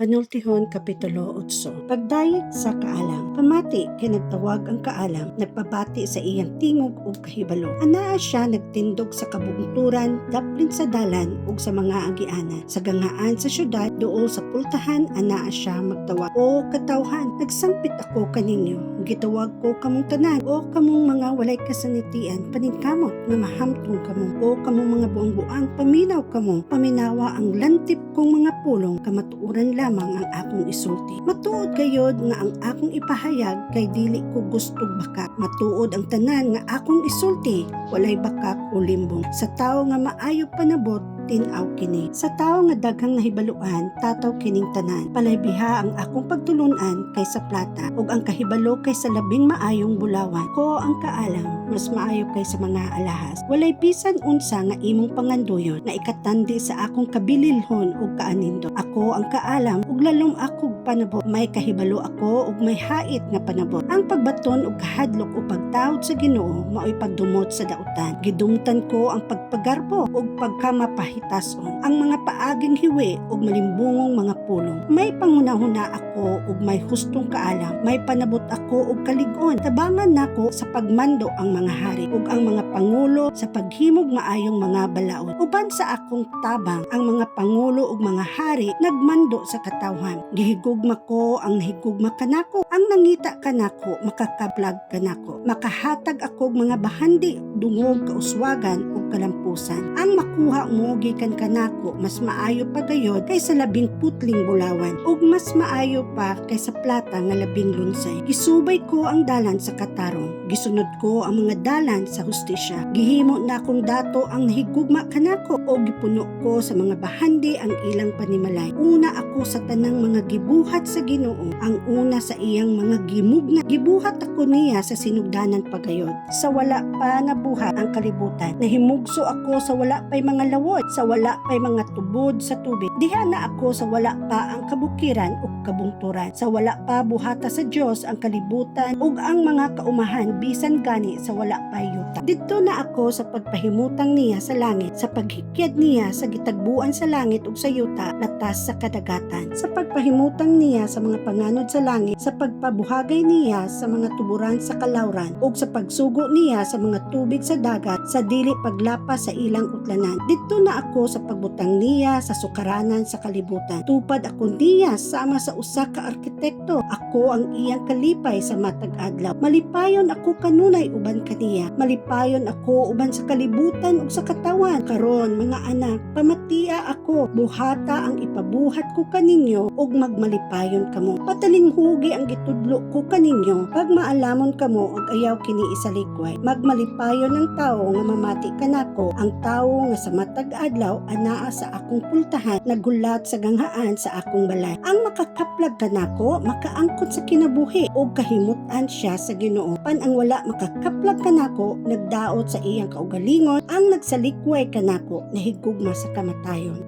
Panultihon Kapitulo 8. Pagdayeg sa kaalam. Pamati kay nagtawag ang kaalam, nagpabati sa iyang tingog ug kahibalo. Anaa siya nagtindog sa kabungturan, daplin sa dalan ug sa mga agianan. Sa ganghaan sa syudad, duol sa pultahan, anaa siya magtawag. "O katawhan, nagsangpit ako kaninyo. Gitawag ko kamong tanan. O kamong mga walay kasanitian, paningkamot nga mahamtong kamo. O kamong mga buang-buang, paminaw kamo. Paminawa ang lantip kong mga pulong, kamatuoran lamang ang akong isulti. Matuod gayod nga ang akong ipahayag kay dili ko gustog bakak. Matuod ang tanan nga akong isulti, walay bakak o limbong. Sa tawo nga maayo panabot, tin-aw kini. Sa tawo nga daghang nahibaluan, tataw kining tanan. Palaybiha ang akong pagtulunan kaysa plata ug ang kahibalo kaysa labing maayong bulawan. Ko ang kaalam, mas maayo kaysa mga alahas. Walay bisan unsa nga imong panganduyon na ikatandi sa akong kabililhon ug kaanindot. Ako ang kaalam ug lalom akog panabot. May kahibalo ako ug may hait nga panabot. Ang pagbaton og kahadlok o pagtahod sa Ginoo maoy pagdumot sa dautan. Gidumtan ko ang pagpagarbo ug pagkamapahitason, ang mga paaging hiwi ug malimbungong mga pulong. May panghunahuna ako ug may hustong kaalam. May panabot ako ug kalig-on. Tabangan nako sa pagmando ang mga hari ug ang mga pangulo sa paghimog maayong mga balaod. Uban sa akong tabang, ang mga pangulo ug mga hari nagmando sa katawhan. Gihigugma ko ang nahigugma kanako. Ang nangita kanako makakaplag kanako. Makahatag ako og mga bahandi dungog kauswagan ug kalampusan. Ang makuha mo gikan kanako mas maayo pa gayod kaysa labing putling bulawan ug mas maayo pa kaysa plata nga labing lunsay. Gisubay ko ang dalan sa katarong. Gisunod ko ang mga dalan sa hustisya. Gihimo nakong dato ang nahigugma kanako o gipuno ko sa mga bahandi ang ilang panimalay. Una ako sa tanang mga gibuhat sa Ginoo, ang una sa iyang mga gimugna. Gibuhat ako niya sa sinugdanan pagayod. Sa wala pa nabuhat ang kalibutan. Nahimugso ako sa wala pa'y mga lawod, sa wala pa'y mga tubod sa tubig. Diha na ako sa wala pa ang kabukiran ug kabungturan. Sa wala pa buhata sa Dios ang kalibutan ug ang mga kaumahan, bisan gani sa wala pa yuta. Didto na ako sa pagpahimutang niya sa langit, sa paghikyad niya sa gitagbuan sa langit ug sa yuta, latas sa kadagatan. Sa pagpahimutang niya sa mga panganod sa langit, sa pagpabuhagay niya sa mga tuburan sa kalawran, ug sa pagsugo niya sa mga tubig sa dagat sa dili paglapas sa ilang utlanan. Didto na ako sa pagbutang niya sa sukaranan sa kalibutan. Tupad ako niya sama sa usa ka arkitekto. Ako ang iyang kalipay sa matag adlaw. Malipayon ako kanunay uban kaniya. Malipayon ako uban sa kalibutan ug sa katawan. Karon, mga anak, pamatia ako. Buhata ang ipabuhat ko kaninyo ug magmalipayon kamo. Patalinghugi ang gitudlo ko kaninyo. Pag maalamon kamo ug ayaw kini isalikway. Magmalipayon ang tawo nga mamati kanako, ang tawo nga sa matag adlaw anaa sa akong pultahan, naghulat sa ganghaan sa akong balay. Ang makakaplag kanako makaangkon sa kinabuhi ug kahimutan siya sa Ginoo. Pan ang wala makakaplag kanako nagdaot sa iyang kaugalingon. Ang nagsalikway kanako nahigugma sa kamatayon.